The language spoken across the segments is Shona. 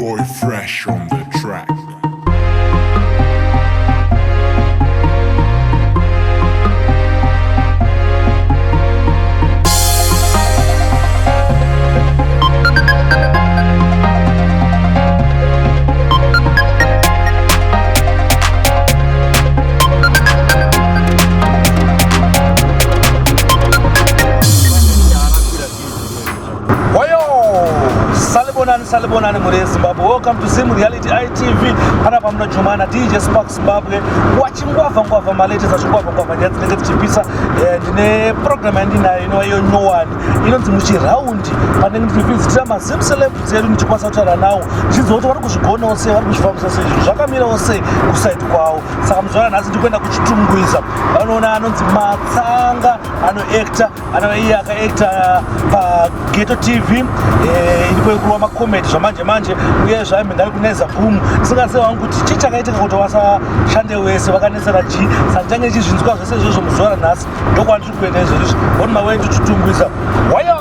Boy Fresh on the track. Hoyo! Salibonani salibonani mhuri yeZimbabwe. Welcome to Zim Reality ITV. Panapa munojumana DJ Spark Zimbabwe. Wachingwavha ngwavha malatest achingwavha ngwavha nyaya dzinenge dzichipisa. Eh, ndine program yandinayo inova iyo nyowani inonzi muchiraundi panenge ndichivhizitira maZim celebs edu ndichikwanisa kutaura nawo ndichinzwa kuti vari kuzvigonawo sei vari kuzvifambisa sei zvinhu zvakamirawo sei kusaidi kwavo. Saka muzuva ranhasi ndikuenda kuChitungwiza. Vanoona anonzi Matsanga anoactor anova iye akaacta paGhetto TV eh, iripo yekurova macomedy zvamanje manje uye zvaimbe ndari kuneza boom ndisingazive wangu kuti chii chakaitika kuti vasashande wese vakanetsana chii saka ndichange ndichizvinzwa zvese izvozvo muzuva ranhasi ndokwandiri kuenda izvozvizvi on my way to Chitungwiza wayo.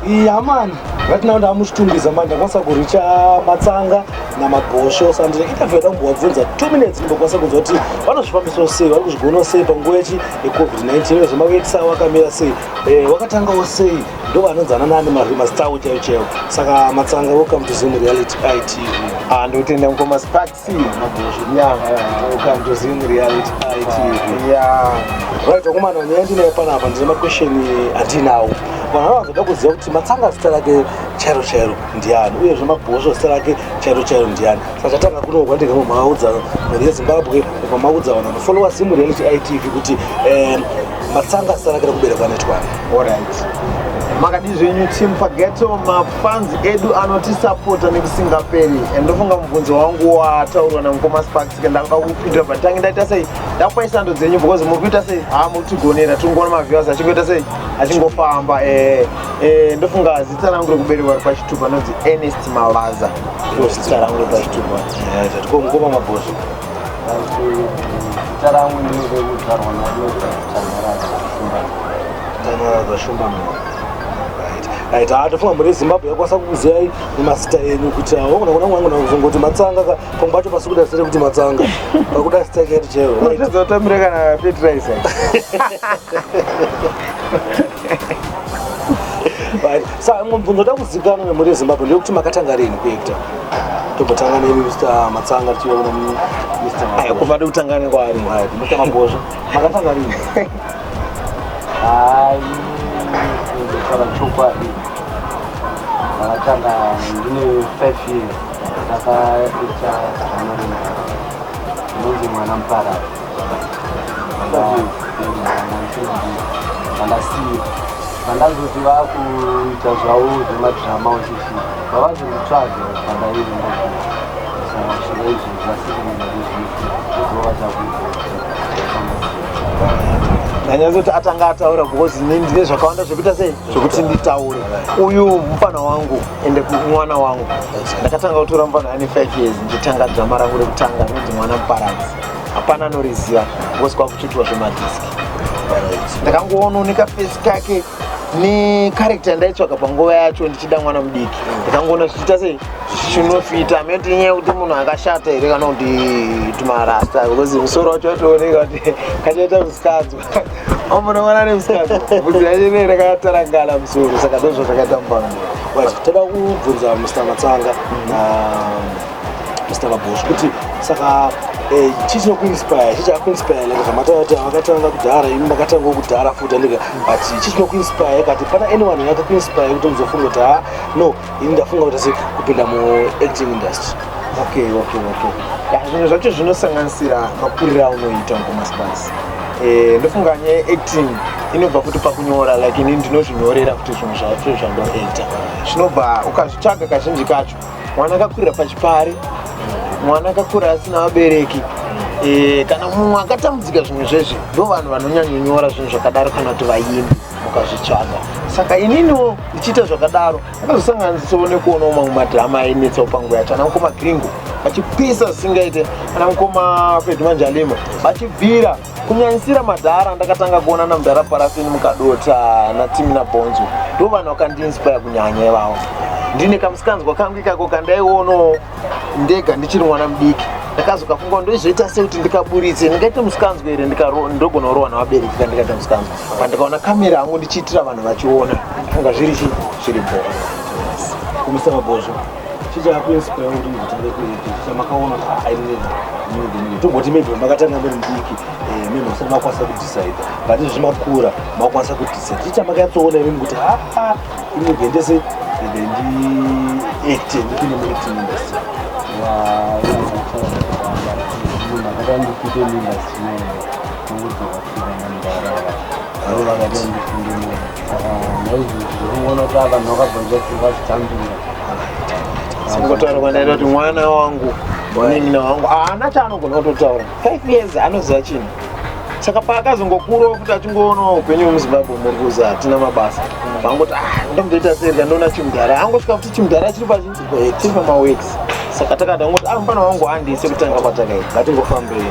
Yeah man, right now ndamuchitungiza manje ndakwanisa kuricha Matsanga naMabhosvo saka ndine interview yada kumbovabvunza 2 minutes ndimbokwanisa kunzwa kuti vanozvifambisawo sei vari kuzvigonawo sei panguva yechi yeCovid-19 uyezve makuitisa wakamira sei eh, wakatangawo sei ndo vanonzi ana nani mazita avo chaiwo chaiwo. Saka Matsanga, welcome to Zim Reality ITV. Ah, ndotenda mukoma Sparks. Mabhosvo. Yeah. Welcome to Zim Reality ITV. Yeah. Right, vakomana, nyaya ndinayo panapa ndine maquestion andinawo. Vanhu vanozoda kuziva kuti Matsanga zita rake chairo chairo ndiani uyezve Mabhosvo zita rake chairo chairo ndiani. Saka chatanga kuno kwandika maudza mhuri yeZimbabwe maudza vanhu vanofollowa Zim Reality ITV kuti Matsanga zita rake rekuberekwa netwani. Alright. Makadii zvenyu team paGhetto, mafans edu anotisapota nekusingaperi. And ndofunga mubvunzo wangu wataurwa namukoma Sparks ndanga kupindura but tange ndaita sei ndakupai sando dzenyu because muri kuita sei ha muri kutigonera tiri maviewers achingoita sei achingofamba eh, eh, ndofunga zita rangu rekuberekwa ri pachitupa nonzi Ernest Mavaza, ndo zita rangu repachitupa. Ko mukoma Mabhosvo? Zita rangu ndinokuzvarwa naro Tanyaradzo Shumba. Tanyaradzo Shumba. Right, right. Tofunga mhuri yeZimbabwe yakwanisa kukuziyai nemazita enyu kuti wagona kuona mwangu nakuzongoti Matsanga ka pamwe pacho pasi kuda zita rekuti Matsanga pakuda zita chairo chairo. Right. Unotozotambira kana fertilizer. Right. Saka imwe mubvunzo da kuzikanwa nemhuri yeZimbabwe ndeyekuti makatanga rini kuacta? Tombotanga nemi Mr Matsanga tichiuya kuna Mr Ayo, kubva ndikutanga nekwaari. Right, Mr Mabhosvo, makatanga rini? Hai, kutaura chokwadi ndakatanga ndine 5 years. Ndakaita zvanorema inonzi Mwana Muparara vandasiya vandazoti vakuita zvavo zvemadhirama uchichi vavazonditsvaga pandaienda. Saka svika izvozvi asikuvachakuita. Ndanyatsoti atanga ataura because ndine zvakawanda zvekuita sei zvekuti nditaure. Uyu mufana wangu ende mwana wangu. Ndakatanga kutora mufana ane 5 years ndichitanga drama rangu rekutanga rinonzi Mwana Muparadzi. Hapana anoriziva because kwakutoitwa zvemadhiski. Ndakangoona nekafesi kake necharacter yandaitsvaga panguva yacho ndichida mwana mudiki, ndakangoona zvichiita sei zvinofita. Ameti inyaya yekuti munhu akashata here kana kuti tumarasta because musoro wacho watooneka kuti kachaita musikanzwa omuna mwana ane musikanzwa bvudzi racho rinenge rakatarangana musoro. Saka ndozvo zvakaita mufana. Right, toda kubvunza Mr Matsanga na Mr Mabhosvo kuti saka chii chinokuinspire, chii chakakuinspire like zvamataura kuti vakatanga kudhara, imi makatangawo kudhara futi andika, but chii chinokuinspire kati pana anyone yakakuinspire kuti muzofunga kuti ha no, ini ndafunga kuti asi kupinda muacting industry? Okay. Ya, zvinhu zvacho zvinosanganisira makuriro aunoita mukoma Sparks. Eh, ndofunga nyaya yeacting inobva futi pakunyora. Like ini ndinozvinyorera kuti zvinhu zvacho zvandoacta zvinobva ukazvitsvaga kazhinji kacho mwana akakurira pachipari, mwana akakura asina vabereki, eh, kana mumwe akatambudzika, zvimwe zvezvi ndo vanhu vanonyanyonyora zvinhu zvakadaro kana kuti vaimbi. Mukazvitsvaga. Saka ininiwo ndichiita zvakadaro, ndakazosanganisawo nekuonawo mamwe madhirama ainetsawo panguva yacho, ana mukoma Gringo vachipisa zvisingaite, ana mukoma Fred Manjalima vachibvira kunyanyisira madhara. Ndakatanga kuona namudhara Parafini Mukadota naTimina Bhonzo, ndo vanhu vakandiinspire kunyanya ivavo. Ndine kamusikanzwa kangu ikako kandaionawo ndega ndichiri mwana mudiki, ndakazokafunga ndoizoita sei kuti ndikaburitse, ndingaite musikanzwa here, ndogona kurohwa navabereki kana ndikaita musikanzwa. Pandikaona kamera hangu ndichiitira vanhu vachiona, funga zviri chi zviri bhora. Kumisa mabhozvo, chichakuinspire kuti muzotange kuita chamakaona kuti ainini tomboti maybe makatanga muri mudiki, maybe musati makwanisa kudecide, but izvi makura makwanisa kudecide, chii chamakanyatsoona imimi kuti haa, ini gendese ndiacte, ndipinde muacting industry? Munhu akati ndipinde muindustry nokudzoka namudhara ndo vakati ndipinde muno. Saka naizvozvo ndinoona kuti vanhu vakabva vazvitambira. Singotaura kwandaita kuti mwana wangu, munin'ina wangu, haana chaanogona kutotaura. 5 years anoziva chinhu. Saka paakazongokurawo futi achingoonawo upenyu hwemuZimbabwe, muri kuzi hatina mabasa, vangoti, ah, ndomboita sei kandiona chimudhara angosvika futi, chimudhara chiri pachi chiri pamaworks. Saka takada ngoti, ah, mufana wangu handise kutanga kwatakaita. Ngatingofambei.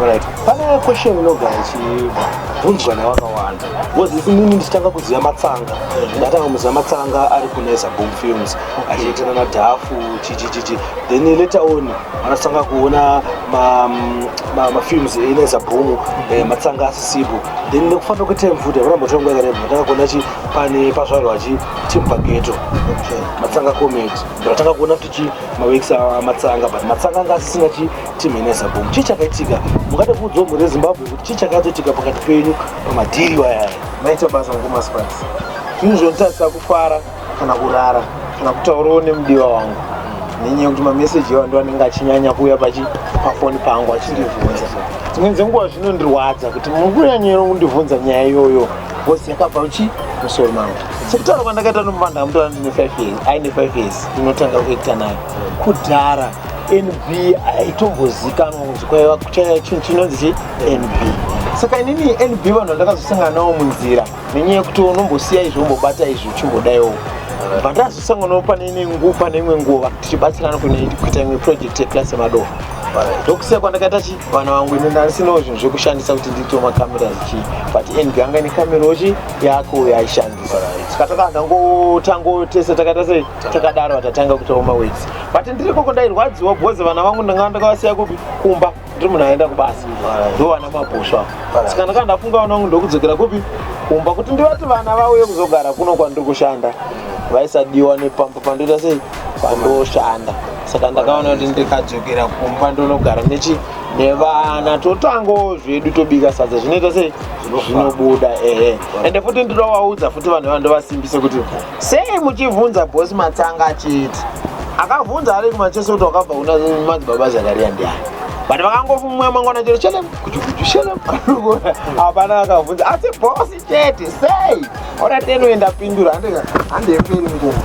Alright, pane question inogara ichibvunzwa nevakawanda, because inini ndichitanga kuziva Matsanga, ndatanga kuziva Matsanga ari kuNaiza Boom Films achiitana nadhafu chichichichi. Then later on vanatanga kuona mafilms eNaiza Boom, Matsanga asisipo. Then nekufamba kwetime futi varambotora nguva yakareba, vatanga kuona chi pane pazvarwa chi Team Pageto, Matsanga Comedy. Ndatanga kuona futi chi maworks aMatsanga, but Matsanga anga asisina chi team yeNaiza Boom. Chii chakaitika? Mungade kuudzawo mhuri yeZimbabwe kuti chii chakatoitika pakati penyu pamadhiri ayaya? Maita basa, mukoma Sparks. Zvinhu zvinotarisa kufara kana kurara kana kutaurawo nemudiwa wangu, nenyaya yekuti mameseji iwa ndo anenge achinyanya kuuya pachi pafoni pangu achindibvunza. Dzimweni dzenguva zvinondirwadza kuti muri kunyanyira kundibvunza nyaya iyoyo, because yakabva uchi musoro mangu. Sekutaura kwandakaita nomuvanda amutora, ndine 5 years, aine 5 years ndinotanga kuita nayo. Kudhara NB aitombozikanwa kunzi kwaiva chinhu chinonzi chi NB. Saka inini NB vanhu vandakazosangana navo munzira, nenyaya yekuti unombosiya izvi, wombobata izvi, uchimbodaiwo, bva ndazosanganawo pane imwe nguva tichibatsirana kuita imwe project yeclass yemadofo. Ndokusiya kwandakaita chi vana vangu. Ini ndandisinawo zvinhu zvekushandisa kuti ndiitewo makamera chii, but NB anga ine kamerawo chi yako yaishandisa. Saka takandangotango tese takaita sei, takadaro vatatanga kuitawo maworks. But ndiri koko ndairwadziwa because vana vangu ndanga ndakavasiya kupi? Kumba. Ndiri munhu aenda kubasa, ndo vana mabhosva. Saka ndakanga ndafunga vana vangu ndokudzokera kupi? Kumba, kuti ndivati vana vauye kuzogara kuno kwandiri kushanda. Vaisadiwa nepamba pandoita sei, pandoshanda. Saka ndakaona kuti ndikadzokera kumba ndonogara nechi nevana, totangawo zvedu, tobika sadza, zvinoita sei, zvinobuda. Ehe, ende futi ndinovaudza futi vanhu ava, ndovasimbise kuti sei muchibvunza boss Matsanga achiti akabvunza ari kuMacheso kuti wakabva kuna madzibaba Zakaria ndiani, but vakangofumwa mangwana chero shelem kuchukuchu shelem, hapana akabvunza, asi boss chete sei ora tenoenda pindura handeperi nguva.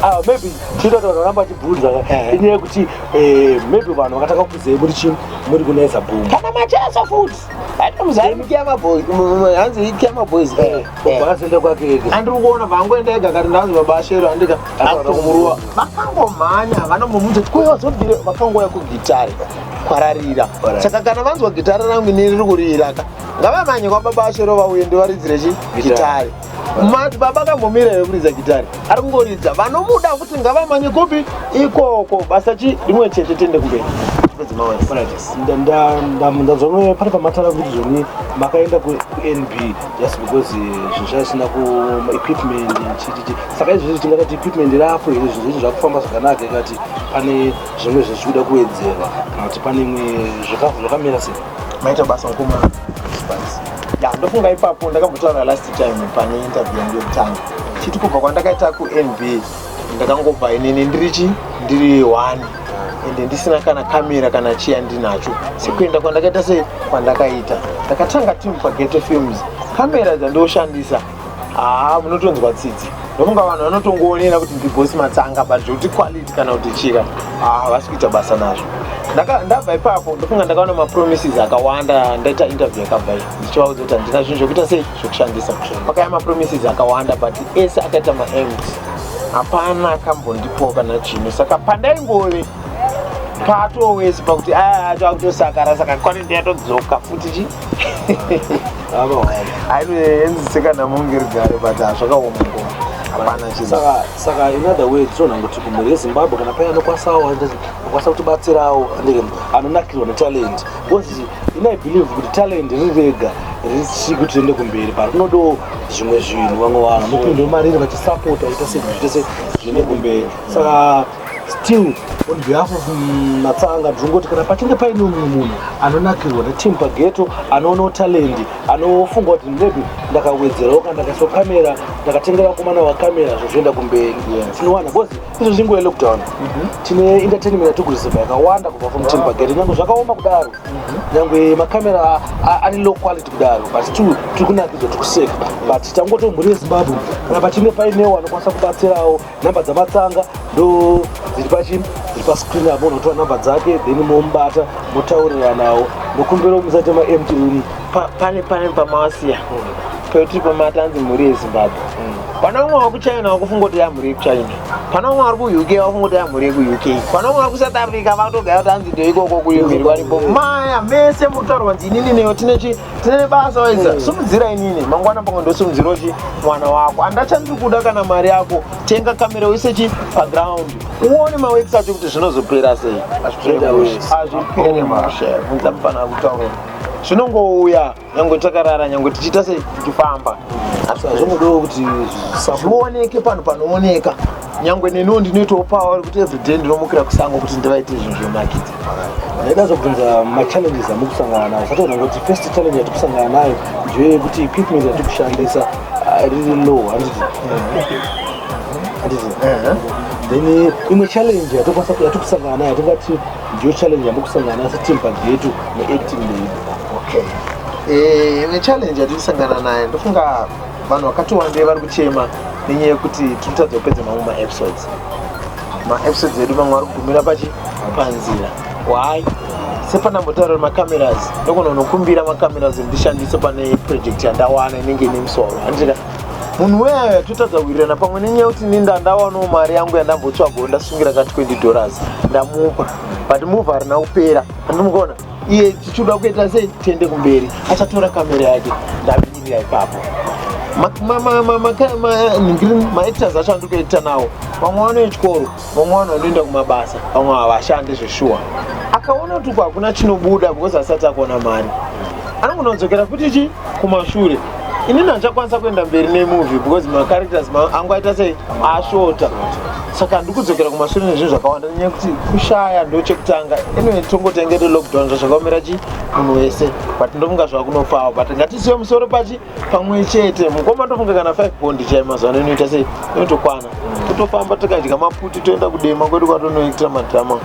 Ah, maybe chinoita kuti vanhu varamba vachibvunza inyaya yekuti maybe vanhu vakatanga kuzei muri chi muri kuNaiza Boom. Kana Macheso futi aitomuzaimukiya maboys, hanzi ikiya maboys. Vakazoenda kwake ega. Andiri kuona vangoenda ega kati ndanzi baba Ashero andika akutomuruwa, vakangomhanya vanombomuudza kuti kuya wazobvire, vakangouya kugitare kwararira. Saka kana vanzwa gitare rangu inini riri kurira ka, ngavamhanye kwababa Ashero vauye ndivaridzire chi gitare. Madzibaba akambomira here kuridza gitare? Ari kungoridza. Vanomuda futi ngavamhanye kupi? Ikoko. Basa chi rimwe chete, tiende kumberi. Tipedze mawords. Ndanzwa pane pamatara kuti zvoni makaenda kuNB just because zvinhu zvazvisina ku equipment chichichi. Saka izvozvi tingati equipment rapo here? Zvinhu zvecho zvakufamba zvakanaka, ikati pane zvimwe zvichikuda kuwedzerwa, kana kuti pane imwe zvakamira sei? Maita basa, mukoma Spice. Ya, ndofunga ipapo ndakambotaura last time pane interview yangu yekutanga, chiti kubva kwandakaita kuNB ndakangobva inini ndiri chi ndiri one, ende ndisina kana kamera kana chiya ndinacho. Sekuenda kwandakaita, sei kwandakaita, ndakatanga Team Pageto Films, kamera dzandoshandisa, haa, munotonzwa tsitsi. Ndofunga vanhu vanotongoonera kuti ndiboss Matsanga, but zvekuti quality kana kuti chika, haa, havasi kuita basa nazvo. Ndabva ipapo, ndofunga ndakaona mapromises akawanda. Ndaita interview yakabva iyi ndichivaudza kuti handina zvinhu zvokuita sei, zvokushandisa. Pakaya mapromises akawanda, but ese akaita maempty, hapana akambondipowo kana chinhu. Saka pandaingove patowesi pakuti aya acho akutosakara, saka quality yatodzoka futi chi ainoenziseka namunge rugare, but hazvakaoma ngoma, hapana chinhu. Saka in other words, toona kuti kumhuri yeZimbabwe, kana paine anokwanisawo, anokwanisa kutibatsirawo, andike anonakirwa netalent, because ini I believe kuti talent riri rega risii kuti riende kumberi, but rinodawo zvimwe zvinhu, vamwe vanhu vanopindawo mariri vachisapota, vaita sei, zviite sei, zviende kumberi. Saka still on behalf of Matsanga, ndinongoti kana pachinge paine mumwe munhu anonakirwa neteam pageto, anoonawo talent, anofunga kuti maybe ndakawedzerawo kana ndakaiswa kamera, ndakatengera vakomana vakamera, zvozoenda kumberi. Tinowana, because izvo nguva yelockdown tine entertainment yatikureceiva yakawanda kubva from team pageto. Nyange zvakaoma kudaro, nyange makamera ari low quality kudaro, but still tiri kunakidzwa, tiri kuseka. But tangoti mhuri yeZimbabwe, kana pachinge painewo anokwanisa kubatsirawo, namba dzaMatsanga ndo dziri pachi, dziri pascreen apo. Unotora namba dzake, then momubata, motauriranawo. Ndokumbira musaite maempty. Pane pamawasiya pekuti pamatanzi mhuri yeZimbabwe. Pana umwe wakuChina wakufunga kuti ya mhuri yekuChina, pana umwe ari kuUK wakufunga kuti ya mhuri yekuUK, pana umwe ari kuSouth Africa vakutogaya kuti hanzi ndo ikoko kumberi kwaripo maya mese mutaurwa nzi inini neyo tine chi, tine basa waidza. Sumudzira inini mangwana, pamwe ndosimudzirawo chi mwana wako. Handachandiri kuda kana mari yako, tenga kamera uise chi paground, uone maworks acho kuti zvinozopera sei. Zvoita wese. Hazvipere mushe, bvunza mufana kutaura, zvinongouya nyangwe takarara, nyangwe tichiita sei, tichifamba. Zvinodawo kuti Zvioneke panhu panooneka. Nyangwe neniwo ndinoitawo power kuti everyday ndinomukira kusango kuti ndivaite zvinhu zvinonakidza. Ndaida zobvunza machallenges amukusangana nawo. Satoona kuti first challenge yatiri kusangana nayo ndeyekuti equipment yatiri kushandisa riri low, handiti? Handiti? Then imwe challenge yatiri kusangana nayo, yatingati ndiyo challenge yamukusangana nayo seteam pageto neacting lead? Okay, imwe challenge yatiri kusangana nayo, ndofunga vanhu vakati wandei vari kuchema nenyaya yekuti tiri kutadza kupedza mamwe maepisodes. Maepisodes edu mamwe ari kugumira pachi, panzira. Why? Sepandambotaura macameras, ndogona unokumbira macameras ndishandise pane project yandawana inenge ine musoro, handitika? Munhu weayo totadza kuwirirana pamwe nenyaya yekuti ini ndandawanawo mari yangu yandambotsvagawo, ndasungira ka $20, ndamupa, but movie harina kupera, handimukuona iye tichida kuita sei, tiende kumberi, achatora kamera yake, ndamirira ipapo. Maactors acho andiri kuacta nawo, vamwe vanoe chikoro, vamwe vanhu vanoenda kumabasa, vamwe havashandi zveshuwa. Akaona kuti uku hakuna chinobuda because asati akuona mari, anogona kudzokera futi chi kumashure. Inini handichakwanisa kuenda mberi nemovie because macharacters angu aita sei, ashota. Saka ndiri kudzokera kumashure nezvinhu zvakawanda nenyaya yekuti kushaya ndo chekutanga. Anyway, tongotengete lockdown, zvazvakaomera chi munhu wese, but ndofunga zvakunofawo. But ngatisiwe musoro pachi pamwe chete, mukoma. Ndofunga kana 5 bond chai mazuva ano inoita sei, inotokwana. Totofamba tikadya maputi, toenda kudema kwedu kwatonoitira madhirama.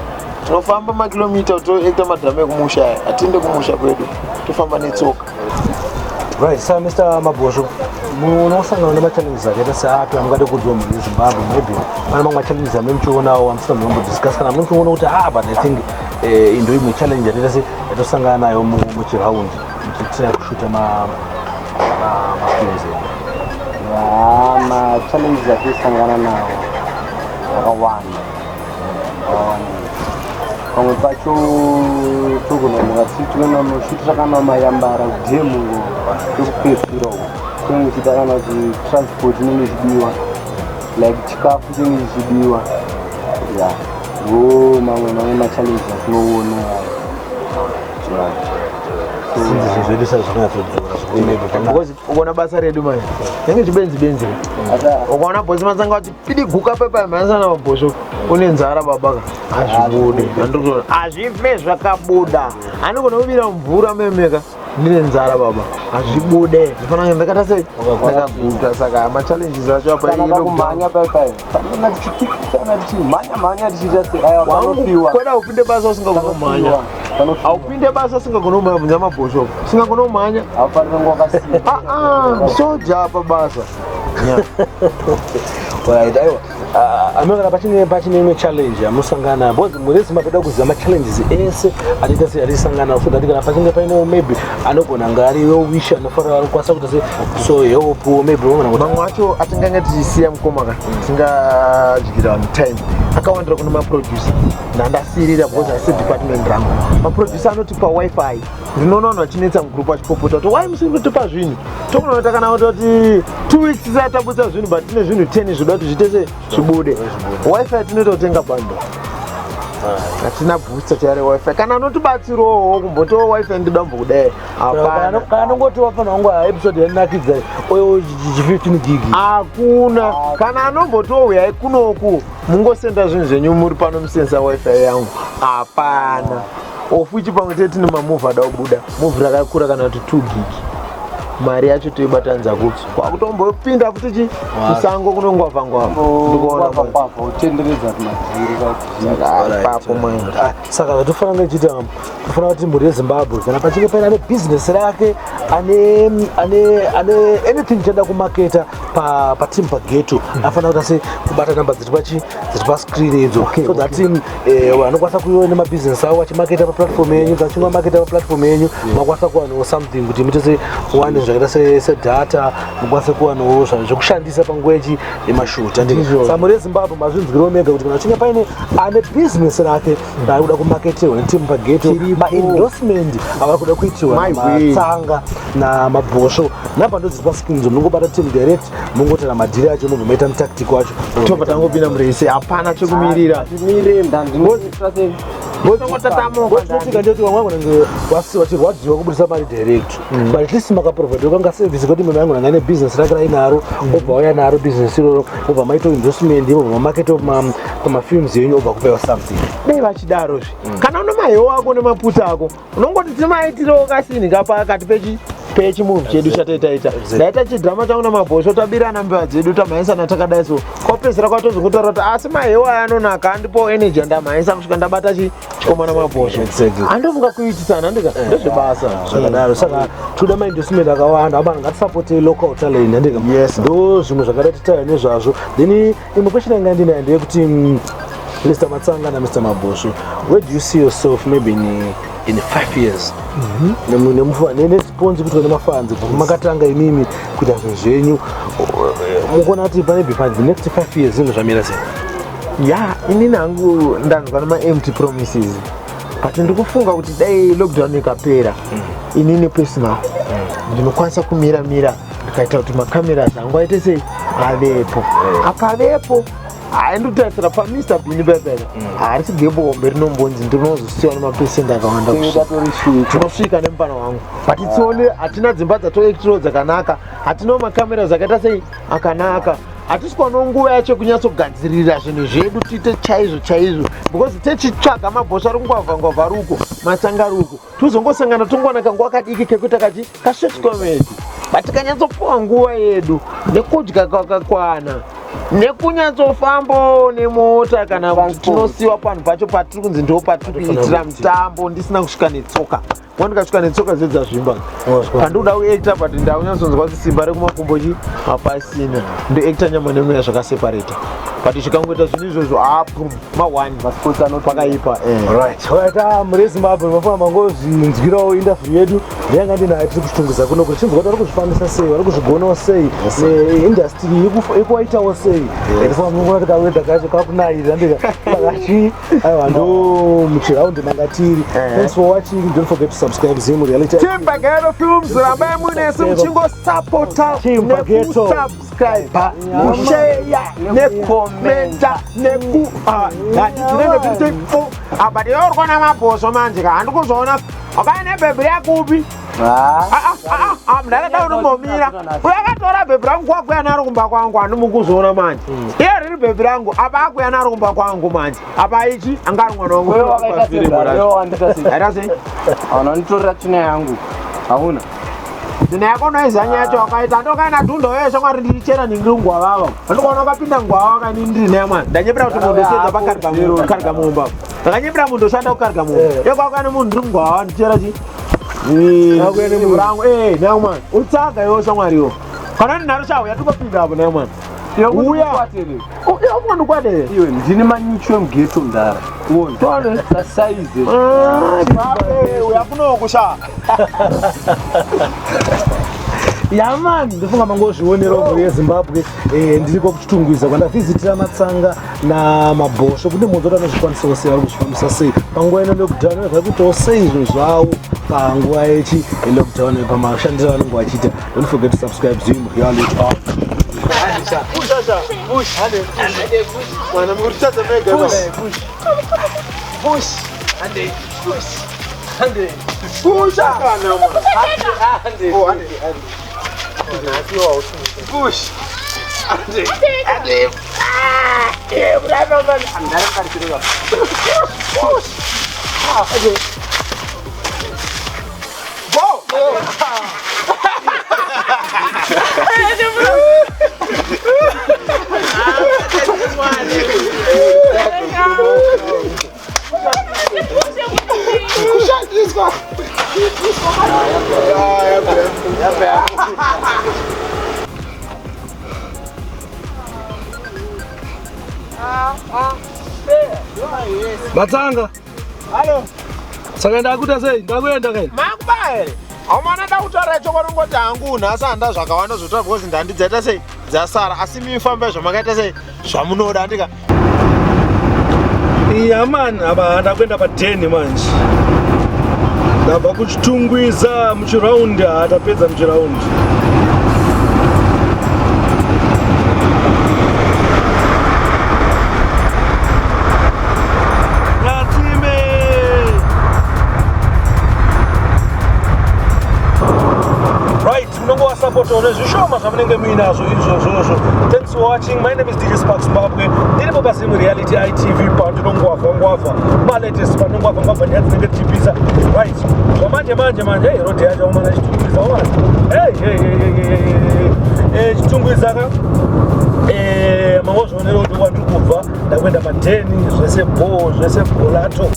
Tinofamba makilomita toacta madhirama ekumusha aya, hatiende kumusha kwedu, tofamba netsoka. Right, so Mr Mabhosvo, munosangana nemachallenges akaita seapi amungade kuudzwa mhuri yeZimbabwe? Maybe pane mamwe machallenges amuchioonawo amusina munombodiscuss, kana muchiona kuti ah, but I think ndo imwe challenge yatoita se yatosangana nayo muchiraundi muchitry kushuta mafilms edu. Ya, machallenges atinosangana nawo akawanda, akawanda. Pamwe pacho togona tinonosvitira kana mayambara kudhemu kwekupedzisira uko, kunenge kuchiita kana kuti transport inenge ichidiwa, like chikafu chinenge chichidiwa. Ya, ndo mamwe machallenges atinoona yayo. Sinzi zvinhu zvedu sazvinonyatsodzora zvekuti maybe pana Because ukaona basa redu manje nenge chibenzi benzi, ukaona bhosi Matsanga vati pidiguka pepa, mhanyisana mabhosvo, une nzara babaka, hazvibudi. Handikutoona hazvife zvakabuda. Handigona kubira mvura memeka ndine nzara baba, hazvibude. Ndifanira ndakaita sei, ndakaguta. Saka machallenges acho apa Kana pakumhanya paipai, panona tichipikisana, tichimhanya mhanya, tichiita se aiwa panofiwa. Kweda upinde basa usingagona kumhanya. Haupinde basa usingagona kumhanya. Bvunza mabhosvo, usingagona kumhanya. Haufaniri kunge wakasimba. Soja apa basa. Right, aiwa. Amene kana pachine imwe challenge yamusangana, because mhuri yeZimbabwe ida kuziva machallenges ese atiita sei, atisangana, so that kana pachinge paine maybe anogona nga ari wish anofanira anokwanisa kuita sei, so help maybe unogona kuti Mamwe acho atingange tichisiya, mukoma ka, tingadyira vanhu time akawandira kune maproducer. Ndandasirira because asi department rangu, maproducer anotipa WiFi. Ndinoona vanhu vachinetsa mugroup vachipopota kuti why musiri kutipa zvinhu. Tokunoita kana kutoti 2 weeks tisati tabudisa zvinhu, but tine zvinhu 10 zvoda kuti zviite se zvibude. WiFi tinoita kutenga bundle, hatina booster chaire WiFi. Kana anotibatsirowo kumbotiwo WiFi, ndida kudai, hapana. Kana anongoti wafana wangu, episode yanakidza, oyo 15 gig. Hakuna kana anombotouyai kunoku, mungosenda zvinhu zvenyu muri pano, musenzesa WiFi yangu, hapana. Ofuchi pamwe chete tine mamovie ada kubuda, movie rakakura kana kuti 2 gig, mari yacho toibatanidza kupi? Kwakutombopinda futi chi musango kunongwavha ngwavha, ndikuona. Kwavha utenderedza kumadziri. Saka ipapo manje. Ah, saka zvatofanira kunge tichiita, tofanira kuti mhuri yeZimbabwe, kana pachinge paine ane bhizinesi rake, ane anything chada kumaketa paTeam Pageto, afanira kuita se kubata namba dziri pachi dziri pascreen idzo, so that vanokwanisa kuiwa nemabhizinesi avo vachimaketa paplatform yenyu. Kana chinge vamaketa paplatform yenyu, makwanisa kuwanawo something kuti muite se wane zvakaita sedata, mukwanise kuwanawo zvekushandisa panguva yechi yemashoot. Ndizvo. Saka mhuri yeZimbabwe, mazvinzwirawo mega kuti kana achinge paine ane bhizinesi rake raari kuda kumaketerwa neTeam Pageto, Tiripo. maendorsement avari kuda kuitirwa My way. namatsanga namabhosvo, namba ndo dziri pascreen idzo. Munongobata team direct, mungotaura madhiri acho, mobva maita mutactic wacho. Tobva tangopinda murese, hapana chekumirira. Mire ndandinoita sei? Tinotika ndiyoti vamwe vanenge vachirwadziwa kubudisa mari direct, but at least makaprovide kanga service kuti munhu angu ane business rake rainaro, obva auya naro business iroro, obva maita endorsement, obva mamaketa pamafilms yenyu, obva kupewa something. Dai vachidarozve. Kana une mahewo ako nemaputa ako, unongoti timaitirewo kasini kapakati pechimovie chedu chataitaita. Ndaita chidhirama changu namabhosvo, tabirana mbeva dzedu, tamhanyisana takadai, so kwapedzisira kwatozongotaura kuti asi mahewo aya anonaka, andipowo energy, andamhanyisa kusvika ndabata chikomana mabhosvo. Andofunga kuitisana andika ndezvebasa. Zvakadaro. Saka toda maendorsement akawanda abana, ngatisapotei local talent, andika? Yes. Ndo zvimwe zvakada titaura nezvazvo. Then imwe question yanga ndinayo ndeyekuti Mr Matsanga naMr Mabhosvo, where do you see yourself maybe in 5 years, neresponse kuitwa nemafanzi kubva makatanga imimi kuita zvinhu zvenyu? Mukuona kuti panebe pa the next 5 years zvinhu zvamira sei? Ya, inini hangu ndanzwa nemaempty promises, but ndikufunga kuti dai lockdown ikapera, inini personal ndinokwanisa kumira mira ndikaita kuti macameras angu aite sei, avepo. Akavepo, hai, ndikutarisira paMr Bean pepera, harisi gebho hombe rinombonzi ndinozosiwa nemapesenti akawanda kusvika. Tinosvika nemupana wangu, but tione hatina dzimba dzatoekitiro dzakanaka, hatinawo macameras akaita sei akanaka, hatisi kuwanawo nguva yacho yekunyatsogadzirira zvinhu zvedu tiite chaizvo chaizvo, because techitsvaga mabhosvo ari kungwavha ngwavha ari uko, matsanga ari uko, tozongosangana tongowana kanguva kadiki kekuita kachi kashort comedy. But tikanyatsopuwa nguva yedu nekudya kwakakwana nekunyatsofambawo nemota, kana kuti tinosiwa panhu pacho patiri kunzi ndo patiri kuitira mutambo, ndisina kusvika netsoka, wandikasvika netsoka dzedzazvimba pandikuda kuacta, but ndakunyatsonzwa kuti simba rekumakumbo chi hapasina. Ndoacta nyama nemweya zvakaseparata, but zvikangoita zvinhu izvozvo, apu ma1 pakaipa. Right, ah, mhuri yeZimbabwe, mafana mangozvinzwirawo industry yedu ndeyanga ndinayo. Tiri kuchitungiza kuno kuti tinzwa kuti vari kuzvifambisa sei, vari kuzvigonawo sei, neindustry ikuwaitawo sei. Ndifamba kuti kawedha kacho kakunayira ndika saka aiwa, ndo muchiraundi manga tiri. Thanks for watching. Don't forget to subscribe Zim Reality. Team Bagero Films, rambai munesu muchingosapota Team Baghetto. nekusubscribe, kushare, nekomenta, neku ngati tinenge tiri tipo apa. Ndiyorikona mabhosvo manje ka, handikuzoona wakai nebhebhi yakupi. Mndarada unombomira, uyo akatora bhebhi rangu kwakuya naro kumba kwangu, handimukuzoona manje. Iye riri bhebhi rangu apa, akuya naro kumba kwangu manje apa, ichi anga ari mwana wangu. Aita sei? Unonditorera tsvina yangu, hauna. Dzina yako unoiziva nyaya yacho wakaita ndokaina dhundo yeshe mwari ndichera ningiri ngwavava, andikuona wakapinda ngwavava kaini ndiri naye mwana. Ndanyepera kuti munhu osedza pakarga mumba, ndakanyepera munhu oshanda kukarga mumba yekwakane munhu ndiri ngwavava ndichera chi Akuya nemunhu. Rangu eh naye mwana, utsaga iwo shamwariwo kana ndinaro shawo yatikopinda apo naye mwana. Uya. Uya Iwe ndine manyuchi emugeto mudhara. Uone. Sasaize. Uya kunokusha. Yaman, ndofunga mangozvionerawo mhuri yeZimbabwe. Ndiriko kuChitungwiza kwandavhizitira Matsanga naMabhosvo kune mhodzi kuti anozvikwanisawo sei, vari kuzvifambisa sei panguva ino lockdown, vari kuitawo sei zvinhu zvavo panguva yechi lockdown, pamashandiro avanenge vachiita. Don't forget to subscribe Zim Reality. Mwana mukutadza mega. Push. Hande. Push. Hande. Pusha kana mwana. Hande. Oh, hande. Push. Hande. Hande. Ah, eh, bravo man. Andara karikiro. Push. Ah, hande. Go. Kushandiswa. Matsanga. Hello. Saka ndakuita sei? Ndakuenda kai? Makuba here? Haumana da kutaura chokwadi ngoti hangu nhasi handa zvakawanda zvotaura because ndandi dzaita sei dzasara, asi mifambe zvamakaita sei zvamunoda andika. Iya man, aba ndakuenda padheni manje. Ndabva kuChitungwiza muchiraundi, hatapedza muchiraundi. Nyatsime! Right, munongowasapota nezvishoma zvamunenge muinazvo izvozvozvo. Thanks for watching. My name is DJ Sparks Zimbabwe. Ndiripo paZim Reality ITV pandinongwavha ngwavha malatest, pandinongwavha ngwavha nyaya dzinenge dzichipisa. Right, zvamanje manje manje, hey, road yacho umana Chitungwiza umana, hey, hey, hey, hey, hey, hey. Chitungwiza ka, mangozvionera kuti kwandiri kubva ndakuenda padheni, zvese bho, zvese bholato.